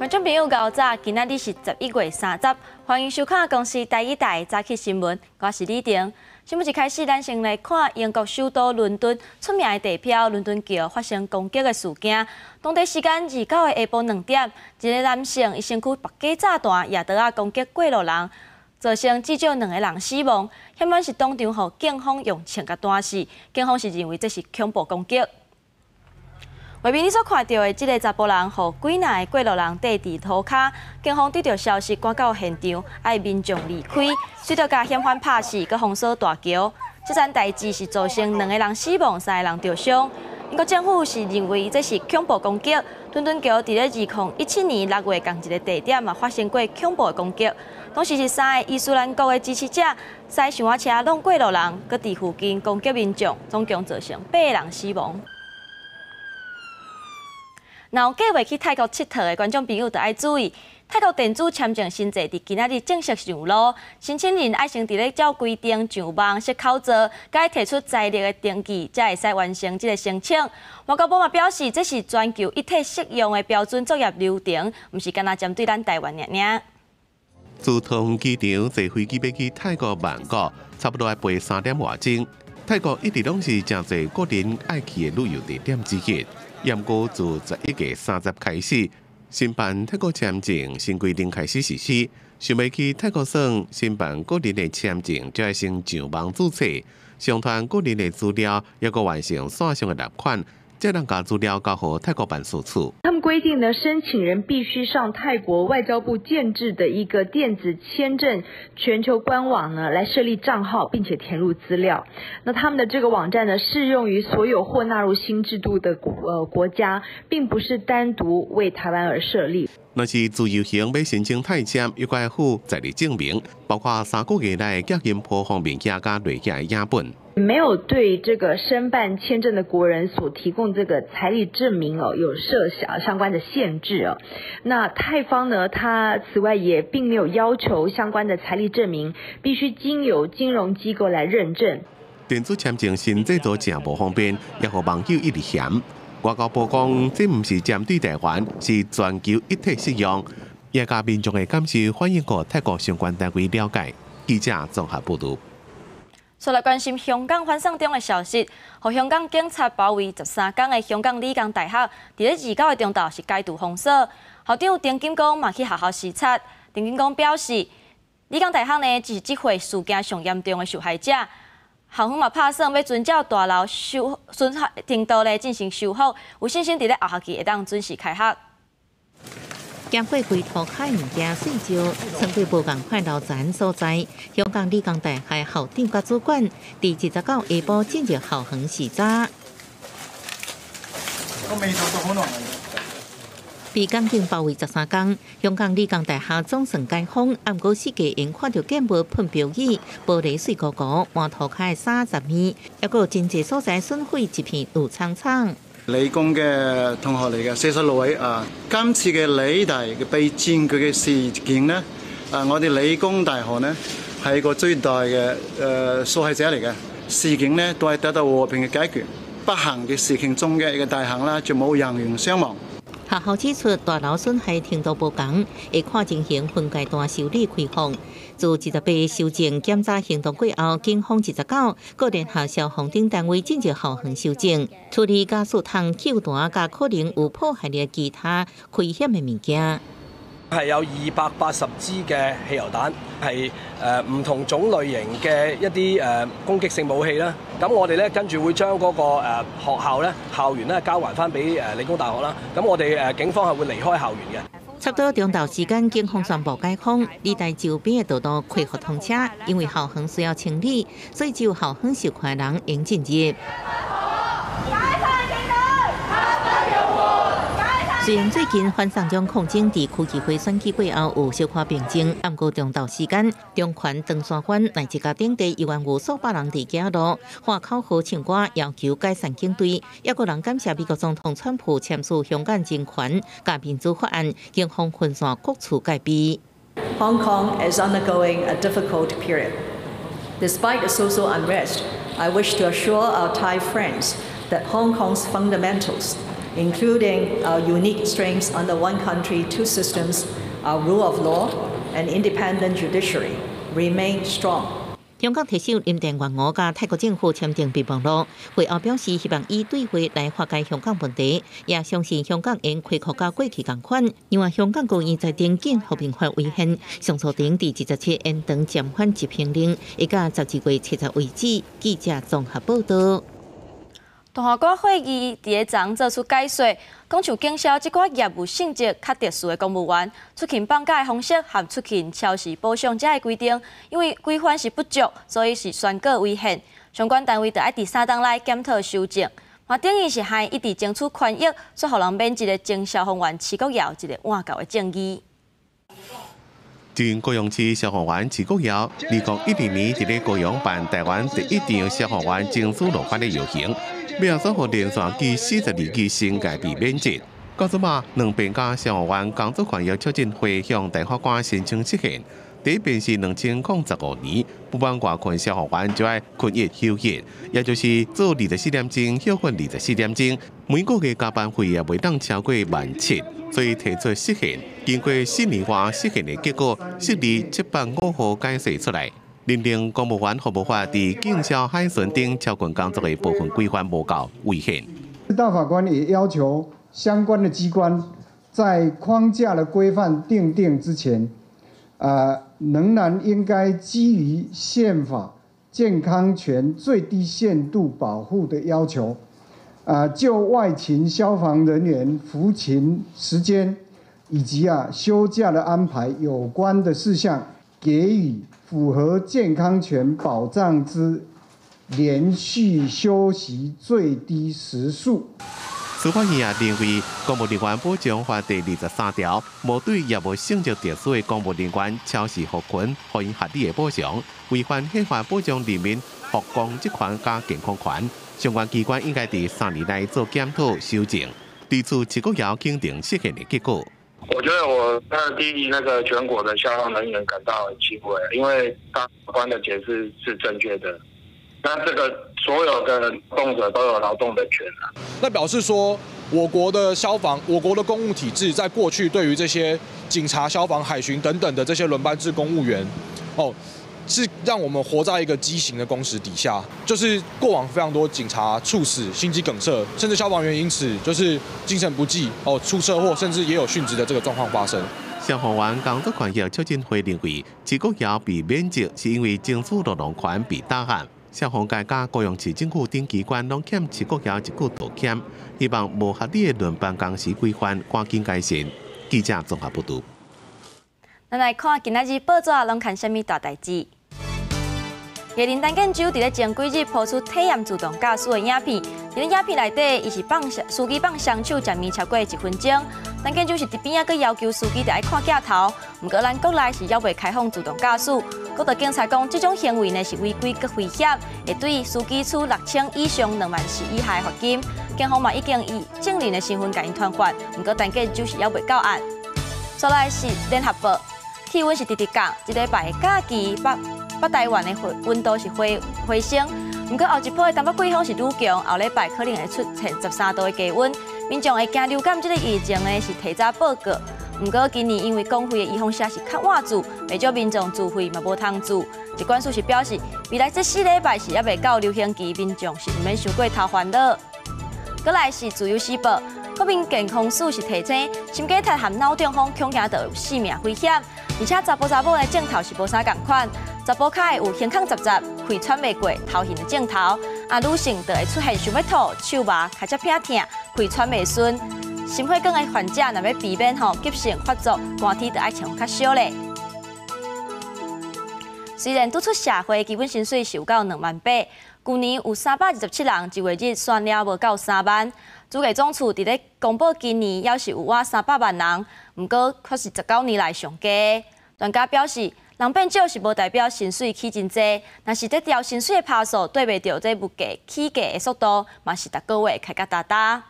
觀眾朋友，𠢕早，今仔日是11月30，歡迎收看公視台語台早起新聞，我是李婷。新聞一開始，咱先來看英國首都倫敦出名的地標倫敦橋發生攻擊的事件。當地時間29的下晡2點，一个男性伊身軀縛雞炸彈，舉刀仔攻擊過路人，造成至少兩个人死亡。嫌犯是當場予警方用槍共彈死，警方是認為這是恐怖攻擊。畫面你所看著的這个查埔人，予幾若个過路人綴佇塗跤，警方得著消息趕到現場，愛民眾離開，隨著共嫌犯拍死，閣封鎖大橋。這樁代誌是造成兩个人死亡，三个人著傷。英國政府是認為這是恐怖攻擊。倫敦橋佇咧2017年6月仝一个地點嘛發生過恐怖的攻擊，當時是三个伊斯蘭國的支持者駛小車挵過路人，閣佇附近攻擊民眾，總共造成八个人死亡。若有計畫去泰國𨑨迌的觀眾朋友，著愛注意，泰國電子簽證新制佇今仔日正式上路，申請人愛先佇咧照規定上網設口座，佮提出財力的登記，才會使完成這个申請。外交部嘛表示，這是全球一體適用的標準作業流程，毋是干焦針對咱台灣爾爾。自桃園機場坐飛機欲去泰國曼谷，差不多愛飛3點外鐘。泰國一直攏是誠濟國人愛去的旅遊地點之一。毋過自11月30開始，申辦泰國簽證新規定開始實施。想欲去泰國耍，申辦個人的簽證，就愛先上網註冊，上傳個人的資料，猶閣完成線上的納款，才能共資料交予泰國辦事處。他們規定呢，申請人必須上泰國外交部建置的一個電子簽證全球官網呢，來設立賬號，並且填入資料。那他們的這個網站呢，適用於所有獲納入新制度的國家，並不是單獨為台灣而設立。若是自由行欲申請泰簽，猶閣愛附財力證明，包括3個月內寄銀鋪方面加累計的影本。沒有對這個申辦簽證的國人所提供這個財力證明哦，有設下相關的限制哦。那泰方呢，他此外也並沒有要求相關的財力證明必須經由金融機構來認證。電子簽證新制度誠無方便，也予網友一直嫌。外交部講，這毋是針對台灣，是全球一體適用。也共民眾的感受反映予泰國相關單位了解。記者綜合報導。煞來關心香港反送中的消息，予香港警察包圍13工的香港理工大學，佇咧29的中晝是解除封鎖。校長陳錦光嘛去學校視察，陳錦光表示，理工大學呢只是這回事件上嚴重的受害者。校方嘛拍算欲遵照大樓修損害程度來進行修復，有信心佇咧後學期會當準時開學。經過灰塗跤物件碎石，穿過無仝款樓層所在，香港理工大學校長佮主管，佇29下晡進入校園視察。個味道都好濃。被港警包圍13工，香港理工大學總算解封，毋過四界仍看著建物噴標語，玻璃碎糊糊，滿塗跤30米，猶閣有真濟所在損毀一片綠蒼蒼。理工嘅同學嚟嘅，46位啊！今次嘅理大嘅被佔據嘅事件呢，啊，我哋理工大學呢係一個最大嘅受害者嚟嘅。事件呢都係得到和平嘅解決，不幸嘅事情中嘅一個大幸啦，就冇人員傷亡。學校指出，大樓損害程度無仝，會看情形分階段修理開放。自28修正檢查行動過後，警方29閣聯合消防等單位進入校園搜證，處理瓦斯桶、汽油彈佮可能有破壞力其他危險的物件。係有280支嘅汽油彈，係唔同種類型嘅一啲攻擊性武器啦。咁我哋咧跟住會將嗰個學校咧校園咧交還翻俾理工大學啦。咁我哋警方係會離開校園嘅。差不多中晝時間，警方宣布解封，理大周邊的道路恢復通車，因為校園需要清理，所以只有校方授權的人會用進入。解散警隊，雖然最近反送中抗爭佇區議會選舉過後有小可平靜，毋過中晝時間，中環、長沙灣乃至等地猶原有數百人佇街路喊口號、唱歌，要求解散警隊。猶閣有人感謝美國總統川普簽署香港人權佮民主法案，警方分散各處戒備。 Hong Kong is undergoing a difficult period. Despite the social unrest, I wish to assure our Thai friends that Hong Kong's fundamentals, including our unique strengths under one country, two systems, our rule of law, and independent judiciary, remain strong. 香港特首林鄭月娥佮泰國政府簽訂備忘錄，會後表示希望以對話來化解香港問題，也相信香港會恢復佮過去仝款。另外，香港高院裁定禁和平法違憲，上訴庭佇27延長暫緩執行令，一到12月7日為止。記者綜合報道。大法官會議佇咧昨做出解說，講像警消這寡業務性質較特殊的公務員出勤放假的方式和出勤超時補償這个規定，因為規範是不足，所以是宣告違憲。相關單位著愛佇3冬內檢討修正。嘛等於是害一直爭取權益，煞予人免一个前消防員徐國堯一个換教的正義。前高雄市消防員徐國堯，2012年佇咧高雄辦台灣第一場消防員爭取勞權的遊行，尾仔煞予連續記42支懲戒被免職。到這馬兩遍佮消防員工作權益促進會向大法官申請釋憲。第一遍是2015年，不滿外勤消防員就愛睏一休一，也就是做24點鐘歇睏24點鐘，每個月加班費也袂當超過17,000，所以提出釋憲。經過4年外釋憲的結果，釋字705號解釋出來，認定公務員服務法佇警消海巡等超勤工作的部分規範無夠違憲。大法官也要求相關的機關在框架的規範訂定之前，仍然應該基於憲法健康權最低限度保護的要求，就外勤消防人員服勤時間以及休假的安排有關的事項，給予符合健康權保障之連續休息最低時數。司法院也認為，公務人員保障法第23條無對業務性質特殊的公務人員超時服勤，予𪜶合理的補償，違反憲法保障人民復工職權佮健康權。相關機關應該佇3年內做檢討修正。對此，徐國堯肯定釋憲的結果。我覺得我替那個全國的消防人員感到很欣慰，因為大法官的解釋是正確的。那這個所有的勞動者都有勞動的權啊。那表示說，我國的消防、我國的公務體制，在過去對於這些警察、消防、海巡等等的這些輪班制公務員，哦，是讓我們活在一個畸形的工時底下。就是過往非常多警察猝死、心肌梗塞，甚至消防員因此就是精神不濟，哦，出車禍，甚至也有殉職的這個狀況發生。消防員工作權益促進會認為，徐國堯被免職是因為爭取勞動權被打壓。消防界佮高雄市政府等機關攏欠徐國堯一句道歉，希望無合理的輪班工時規範趕緊改善。記者綜合報導。咱來看今仔日報紙攏刊啥物大代誌？藝人陳建州佇咧前幾日拋出體驗自動駕駛的影片，佇咧影片內底，伊是放司機放雙手食麵超過1分鐘。陳建州是佇邊仔，閣要求司機著愛看鏡頭。毋過咱國內是猶未開放自動駕駛，國道警察講，這種行為呢是違規閣危險，會對司機處6000以上24,000以下的罰金。警方嘛已經以證人的身份共𪜶傳喚，毋過陳建州是猶未到案。煞來是聯合報，氣溫是直直降，這禮拜假期北台灣的溫度是回升，毋過後一波的東北季風是愈強，後禮拜可能會出現13度的低溫，民眾會驚流感這个疫情呢是提早報告。毋過今年因為公費的預防射是較晚注，袂少民眾自費嘛無通注。疾管署是表示，未來這4禮拜是猶未到流行期，民眾是毋免傷過頭煩惱。閣來是自由時報，國民健康署是提醒，心肌炎和腦中風恐驚著有性命危險，而且查埔查某的症頭是無啥仝款，查埔較會有胸腔雜雜、氣喘袂過、頭暈的症頭，啊女性就會出現想欲吐、手麻、跤脊疼痛、氣喘袂順。心血管的患者若欲避免吼急性發作，寒天就愛穿較少咧。雖然拄出社會基本薪水是有夠2萬8，舊年有327人一月日賺了無夠3萬。主計總處佇咧公布今年猶是有倚300萬人，毋過卻是19年來上低。專家表示，人變少是無代表薪水起真濟，若是這調薪水的趴數對袂著這物價起價的速度，嘛是逐個月開甲焦焦。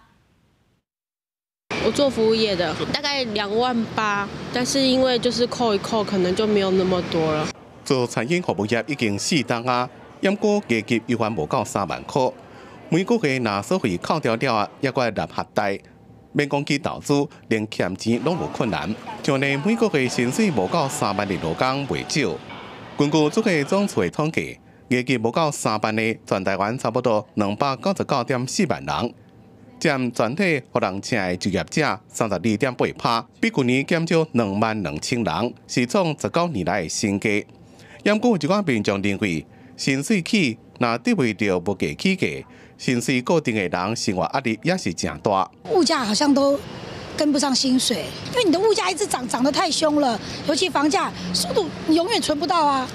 我做服務業的，大概2萬8，但是因為就是扣一扣，可能就沒有那麼多了。做餐飲服務業已經4冬啊，毋過月入猶原無夠3萬塊，每個月若所費扣掉了啊，猶閣會納學貸。免講去投資，連儉錢攏無困難。像呢每個月薪水無夠3萬的勞工袂少。根據主計總處的統計，月入無夠三萬的，全台灣差不多299.4萬人，佔全體予人請的就業者32.8%，比舊年減少22,000人，是創19年來的新低。毋過有一寡民眾認為，薪水起若得袂著物價起價，薪水固定的人生活壓力也是誠大。物價好像都跟不上薪水，因為你的物價一直漲，漲得太兇了，尤其房價速度，你永遠存不到啊。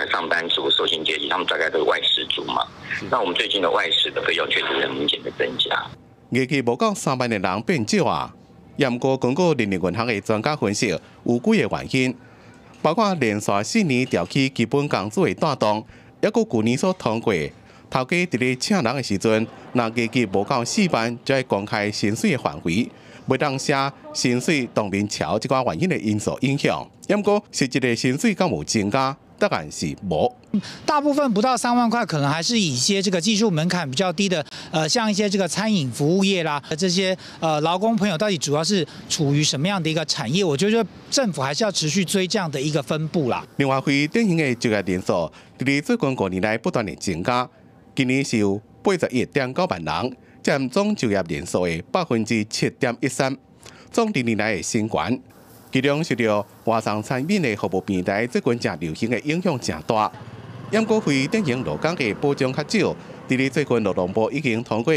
上班族、受薪階級，他們大概都是外食族嘛。那我們最近的外食的費用確實很明顯的增加。月入無夠三萬的人變少啊！毋過根據人力銀行的專家分析，有幾個原因，包括連續4年調起基本工資的帶動，抑閣舊年所通過，頭家佇咧請人的時陣，若月入無夠4萬，就愛公開薪水的範圍，袂當寫薪水當面撨這寡原因的因素影響。毋過實際的薪水敢有增加？答案是無。大部分不到3萬塊，可能還是以一些這個技術門檻比較低的，像一些這個餐飲服務業啦，這些勞工朋友到底主要是處於什麼樣的一個產業？我覺得政府還是要持續追這樣的一個分布啦。另外，非典型的就業人數，佇最近5年來不斷的增加，今年是有81.9萬人，佔總就業人數的7.13%，創歷年來的新高。其中受著外送餐飲的服務平台最近誠流行的影響誠大。毋過非典型勞工的保障較少，佇咧最近勞動部已經通過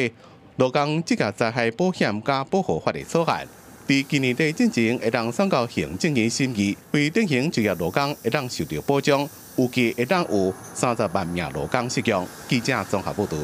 勞工職業災害保險佮保護法的草案，佇今年底進前會當送到行政院審議，非典型就業勞工會當受著保障，預計會當有30萬名勞工適用。記者綜合報導。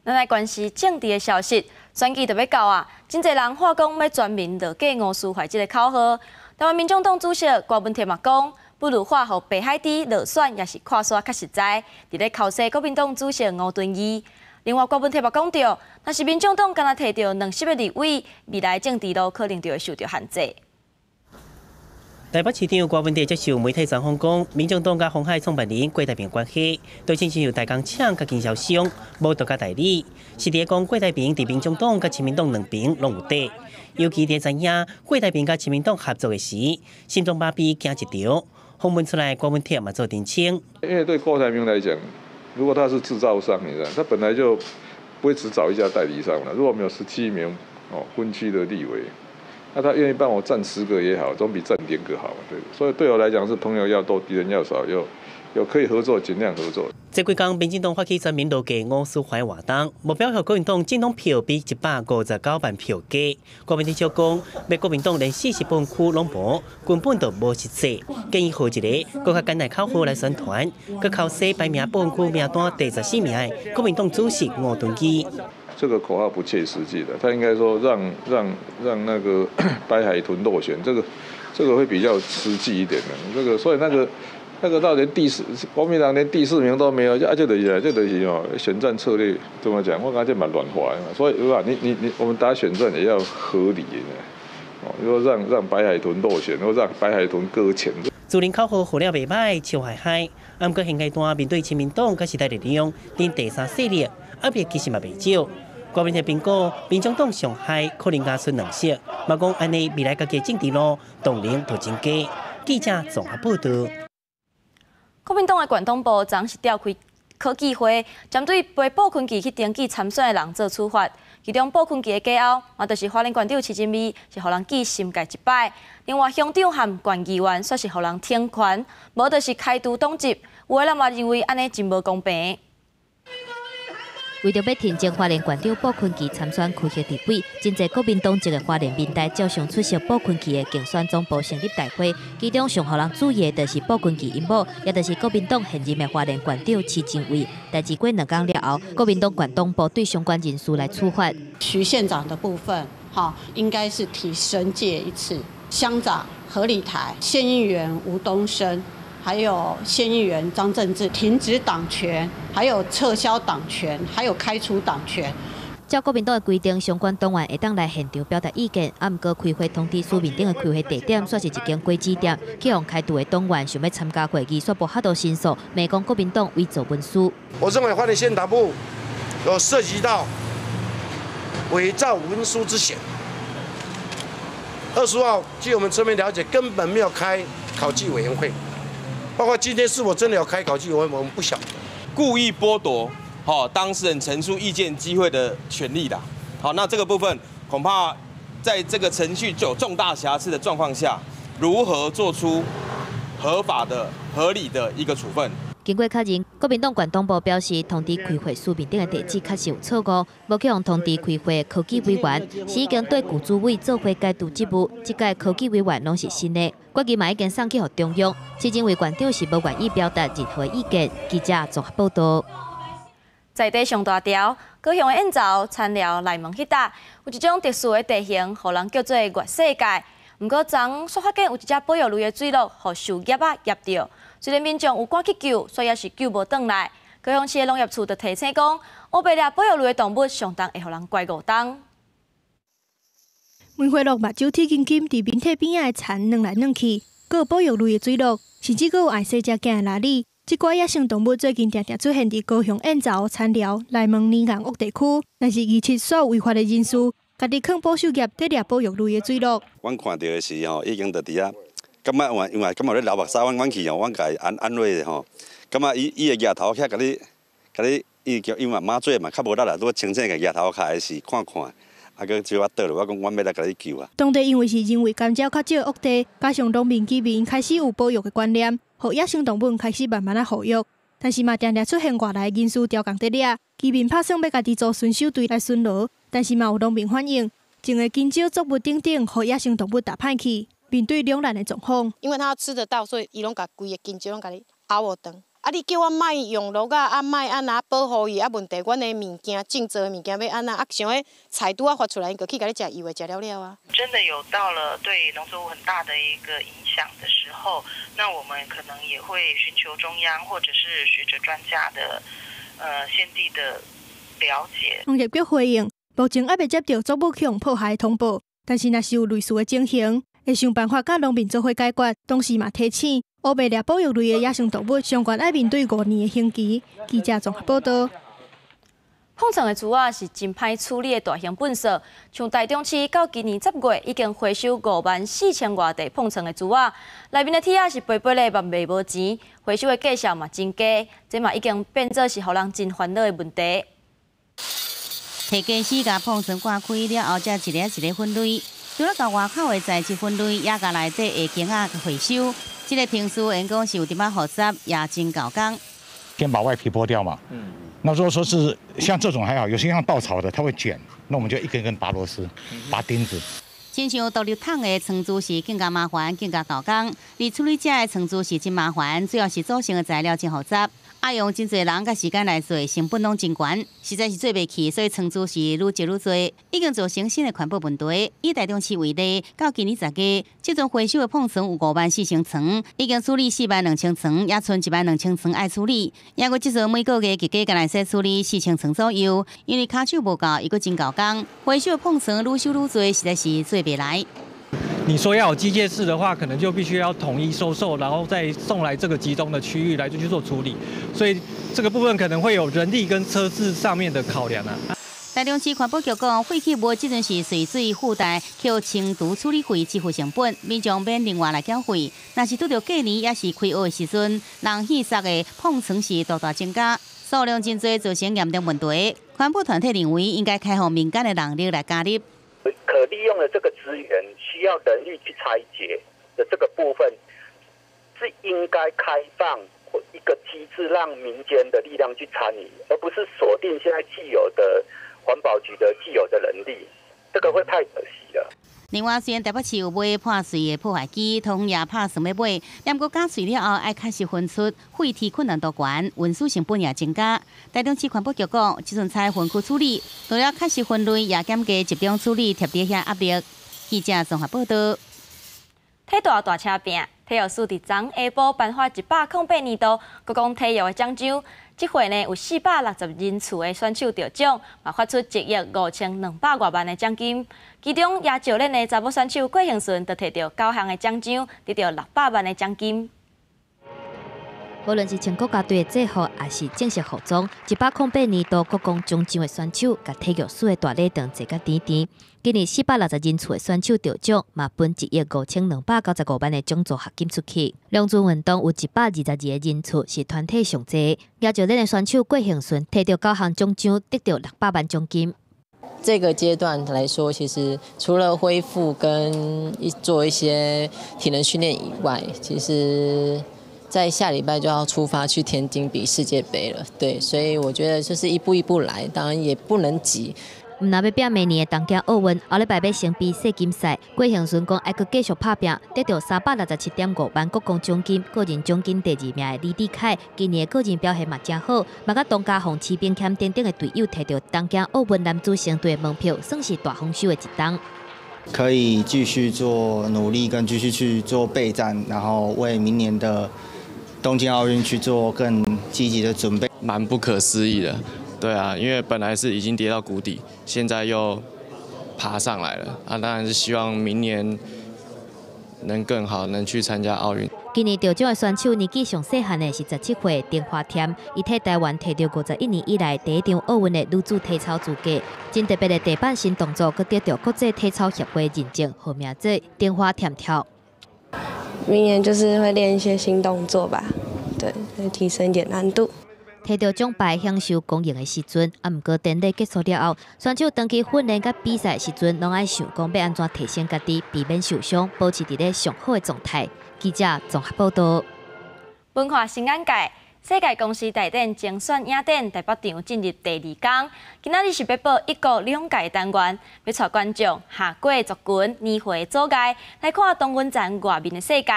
咱來關心政治的消息，選舉就欲到啊，真濟人喊講欲全民落架吳思懷這個口號。台灣民眾黨主席郭文鐵嘛講，不如喊予白海豬落選，抑是跨煞較實在。佇咧剾洗國民黨主席吳敦義。另外，郭文鐵嘛講著，若是民眾黨干焦提著兩席的立委，未來政治路可能就會受著限制。台北市長郭文鐵接受媒體專訪講，民眾黨佮鴻海創辦人郭台銘關係，對親像代工廠佮經銷商，無獨家代理。實際講，郭台銘佇民眾黨佮親民黨兩邊攏有底。尤其佇知影郭台銘佮親民黨合作的時，心中把比驚一條。訪問出來，郭文鐵嘛做澄清。因為對郭台銘來講，如果他是製造商，你知道，他本來就不會只找一家代理商了。如果我們有17名哦分區的立委。那他願意幫我佔10個也好，總比佔0個好，對。所以對我來講，是朋友要多，敵人要少，有可以合作，盡量合作。這幾工，民進黨發起全民落架吳思懷活動，目標予國民黨政黨票比159萬票低。郭文鐵就講，欲國民黨連40分區攏無，根本就無實際。建議號一個閣較簡單口號來宣傳，閣剾洗排名不分區名單第14名的國民黨主席吳敦義。這個口號不切實際的，他應該說讓那個白海豚落選，這個會比較實際一點的。這個所以那個到連第四，國民黨連第四名都沒有，啊，這就是哦，選戰策略怎麼講？我感覺蠻亂話的嘛。所以你，我們打選戰也要合理的哦。如果讓白海豚落選，或讓白海豚擱淺。自認口號號了袂䆀，笑嗨嗨。毋過現階段面對親民黨佮時代力量，佇第三勢力壓力其實嘛袂少。郭文鐵評估，民眾黨上害可能加出兩席，嘛講按呢未來家己政治路動能就增加。記者綜合報導。國民黨的縣黨部昨是召開考紀會，針對背布坤旗去登記參選的人做處罰。其中布坤旗的過後，嘛就是花蓮縣長徐靜美是予人記心戒一擺。另外鄉長和縣議員煞是予人停權，無就是開除黨籍。有的人嘛認為按呢真無公平。為著欲停徵花蓮縣長布坤琪參選區域立委，真濟國民黨籍的花蓮民代照常出席布坤琪的競選總部成立大會，其中上予人注意的就是布坤琪𪜶某，也就是國民黨現任的花蓮縣長徐靜偉。代誌過兩工了後，國民黨縣黨部對相關人士來處罰。徐縣長的部分，哈，應該是提申誡一次。鄉長何禮台、縣議員吳東升。還有縣議員張正志停止黨權，還有撤銷黨權，還有開除黨權。照國民黨的規定，相關黨員會當來現場表達意見，啊，毋過開會通知書面頂的開會地點，煞是一間果子店，去予開除的黨員想欲參加會議，煞無法度申訴，罵講國民黨偽造文書。我認為花蓮縣黨部有涉及到偽造文書之嫌。25號，據我們側面了解，根本沒有開考紀委員會，包括今天是否真的有開考紀委員會，我們不曉得。故意剝奪當事人陳述意見機會的權利啦。好，那這個部分恐怕在這個程序有重大瑕疵的狀況下，如何做出合法的、合理的一個處分？經過確認，國民黨縣黨部表示，通知開會書面頂的地址確實有錯誤，無去予通知開會科技委員，是已經對舊主委做過解除職務，這屆科技委員攏是新的，決議嘛已經送去予中央，市認為縣長是無願意表達任何意見。記者綜合報道。在地上大條，高雄的燕巢、田寮、內門彼搭，有一種特殊的地形，予人叫做月世界。毋過，昨昏發現有一隻保育類的水鹿，予樹葉仔壓著。雖然民眾有趕去救，煞也是救無轉來。高雄市的農業處就提醒講，烏白掠保育類的動物上重會予人關5冬。梅花鹿目睭鐵金金，佇面體邊仔的田轉來轉去，閣有保育類的水鹿，甚至閣有愛細隻囝的鯪鯉。這寡野生動物最近定定出現佇高雄燕巢、田寮、內門、年塍屋地區，但是疑似所有違法的人士，家己囥捕獸夾佇掠保育類的水鹿。阮看著的時吼，已經就佇遐，感覺有因為感覺咧流目屎，阮去吼，阮共伊安安慰吼，感覺伊伊的額頭遐共你，共你，伊叫因為麻醉嘛，較無力啦，拄清醒個額頭跤的時看看，啊，閣小可倒落，我講阮欲來共你救啊。當地因為是人為干擾較少的惡地，加上農民居民開始有保育的觀念，予野生動物開始慢慢仔復育，但是嘛定定出現外來人士調工佇掠，居民拍算欲家己組巡守隊來巡邏，但是嘛有農民反映，種的香蕉作物等等，予野生動物踏歹去，面對兩難的狀況。因為它吃得到，所以伊攏共規个香蕉攏共你咬予斷。啊！你叫我莫用農藥啊，莫按怎保護伊啊？問題，阮的物件種植的物件欲按怎啊？像彼菜拄仔發出來，伊就去共你食油的，食了了啊！真的有到了對農作物很大的一個影響的時候，那我們可能也會尋求中央或者是學者專家的現地的了解。農業局回應，目前猶未接著作物予人破壞通報，但是若是有類似的情形，會想辦法佮農民做伙解決。同時嘛提醒，烏白掠保育類的野生動物，上懸愛面對5年的刑期。記者綜合報道。膨床的櫥仔是真歹處理的大型糞埽，像台中市到今年10月已經回收5萬4千外袋膨床的櫥仔，內面的鐵仔是白白的，嘛賣無錢，回收的價數嘛真低，這嘛已經變做是予人真煩惱的問題。提家私共膨床割開了後，才一个一个分類，除了共外口的材質分類，也共內底的弓仔回收。這個程序員講是有點仔複雜，也真𠢕工。先把外皮剝掉嘛。那如果說是像這種還好，有些像稻草的，它會捲，那我們就一根根拔螺絲、拔釘子。親像獨立桶的床櫥是更加麻煩、更加𠢕工。而處理這的床櫥是真麻煩，主要是組成的材料真複雜，愛用真濟人佮時間來做，成本攏真懸，實在是做袂起，所以床櫥是愈積愈濟，已經造成新的環保問題。以台中市為例，到今年10月，這陣回收的膨床有5萬4千床，已經處理4萬2千床，猶賰1萬2千床愛處理。猶閣這陣每個月計計干焦會使處理4千床左右，因為跤手無夠，伊閣真𠢕工，回收的膨床愈收愈濟，實在是做袂來。你說要有機械式的話，可能就必須要統一收受，然後再送來這個集中的區域來去做處理，所以這個部分可能會有人力跟車次上面的考量啊。台中市環保局講，廢棄物這陣是隨水附帶扣清除處理費支付成本，民眾免另外來繳費。若是拄著過年抑是開學的時陣，人棄殺的膨床是大大增加，數量真濟，造成嚴重問題。環保團體認為應該開放民間的人力來加入。可利用的這個資源需要人力去拆解的這個部分，是應該開放或一個機制，讓民間的力量去參與，而不是鎖定現在既有的環保局的既有的人力，這個會太可惜了。另外，雖然台北市有買破碎的破壞機，同也拍算欲買，毋過絞碎了後愛確實分出，廢棄困難度懸，運輸成本也增加。台中市環保局講，這陣採分區處理，除了確實分類，也減低集中處理貼佇遐壓力。記者綜合報道。體大大車拼，體育署佇昨下晡頒發108年度國光體育的獎章，這回呢有460人次的選手得獎，嘛發出1億5200外萬的獎金。其中野石練的查某選手郭幸純就提著9項的獎章，得著600萬的獎金。無論是穿國家隊的制服，抑是正式服裝，108年度國光獎章的選手，共體育署的大禮堂坐甲甜甜。今年460人次的選手得獎，嘛分1億5295萬的獎助學金出去。兩組運動有122個人次，是團體上濟。舉重的選手郭幸順提著九項獎章，得著600萬獎金。這個階段來說，其實除了恢復跟一做一些體能訓練以外，其實在下禮拜就要出發去天津比世界盃了。對，所以我覺得就是一步一步來，當然也不能急。毋若欲拼明年的東京奧運，後禮拜欲先比世錦賽。郭幸順講愛閣繼續拍拚，得著367.5萬國光獎金，個人獎金第二名的李智凱，今年的個人表現嘛誠好，嘛佮董家鴻、徐冰謙等等的隊友提著東京奧運男子雙隊的門票，算是大豐收的一冬。可以繼續做努力，跟繼續去做備戰，然後為明年的東京奧運去做更積極的準備。蠻不可思議的。對啊，因為本來是已經跌到谷底，現在又爬上來了。啊，當然是希望明年能更好，能去參加奧運。今年得獎的選手年紀上細漢的是17歲丁華添，伊替台灣提著51年以來第一張奧運的女子體操資格。真特別的地板新動作，閣得著國際體操協會認證，號名做丁華添跳。明年就是會練一些新動作吧，對，會提升一點難度。提著獎牌享受光榮的時陣，啊，毋過典禮結束了後，選手轉去訓練佮比賽時陣，攏愛想講欲按怎提升家己，避免受傷，保持佇咧上好的狀態。記者綜合報導。文化新眼界，世界公視大典精選影展台北場進入第二天，今仔日是欲報一國兩界單元，欲帶觀眾下過族群年歲阻礙，來看同溫層外面的世界。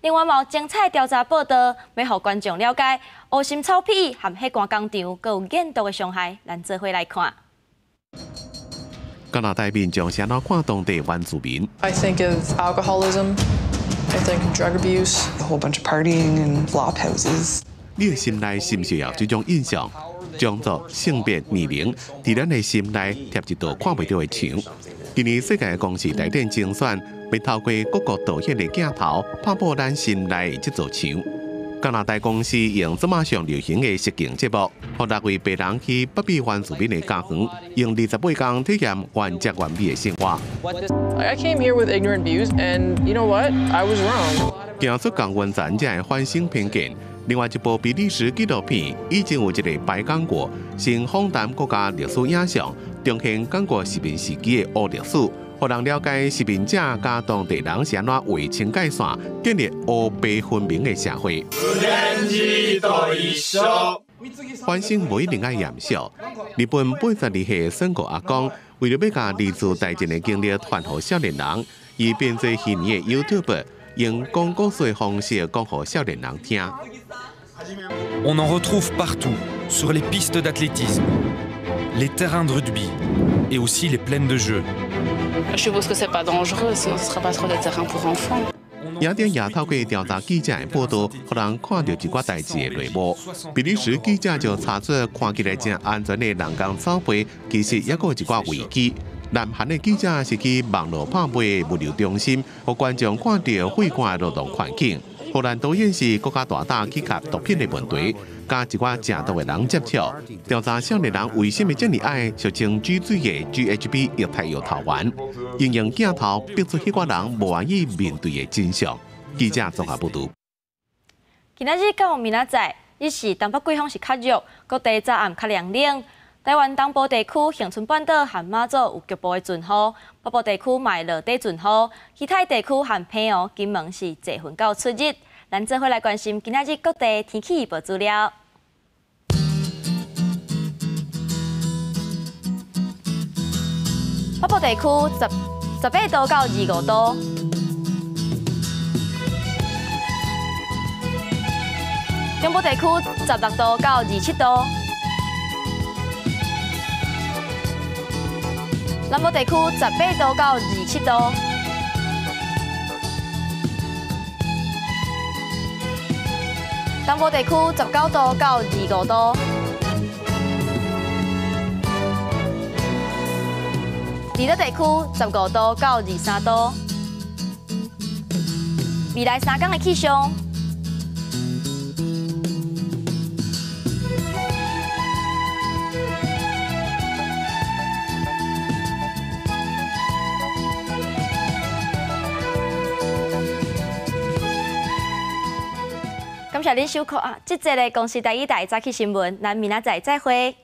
另外，嘛有精彩調查報導，欲予觀眾了解烏心草皮和血管工廠閣有煙毒的傷害，咱做伙來看。加拿大民眾是按怎看當地原住民？I think of alcoholism. I think drug abuse. A whole bunch of partying and flop houses. 你的心內是毋是有這種印象？種族、性別、年齡，佇咱的心內貼一道看袂著的牆。今年世界公視大典精選，欲透過各國導演的鏡頭，拍破咱心內的這座牆。加拿大公視用這馬上流行的實境節目，予六位白人去北美原住民的家園，用28天體驗原汁原味的生活。 I came here with ignorant views, and you know what? I was wrong. 行出同溫層才會反省偏見。另外一部比利時紀錄片以前有一个白剛果，先訪談國家歷史影像，重現剛果殖民時期的烏歷史，予人了解殖民者佮當地人是按怎劃清界線，建立烏白分明的社會。反省無一定愛嚴肅。日本82歲孫悟阿公為著欲共二次大戰的經歷傳予少年人，伊編做虛擬的 YouTube，用講故事的方式講予少年人聽。 On en retrouve partout, sur les pistes d'athlétisme, les terrains de rugby et aussi les plaines de jeux. Je suppose que c'est pas dangereux, sinon ce sera pas trop des terrains pour enfants. 影展也透過調查記者的報導，予人看著一寡代誌的內幕。比利時記者就查出看起來誠安全的人工草皮，其實猶閣有一寡危機。南韓的記者是去網路拍賣物流中心，予觀眾看著廢罐的勞動環境。荷蘭導演是閣較大膽去佮毒品的問題，佮一寡食毒的人接觸，調查少年人為啥物遮爾愛俗稱 G 水的 GHB 液態搖頭丸，應用鏡頭逼出彼寡人無願意面對的真相。記者綜合報導。今仔日到明仔載，日是東北季風是較弱，各地早暗較涼冷。台灣東部地區恆春半島和馬祖有局部的陣雨，北部地區嘛會落短陣雨，其他地區和澎湖、金門是濟雲到出日。咱做伙來關心今仔日各地天氣預報資料。北部地區18度到25度，中部地區16度到27度。南部地區18度到27度，東部地區19度到25度，離島地區15度到23度。未來3天的氣象。感謝恁收看啊！這節的公視台語台早起新聞，咱明仔載再會。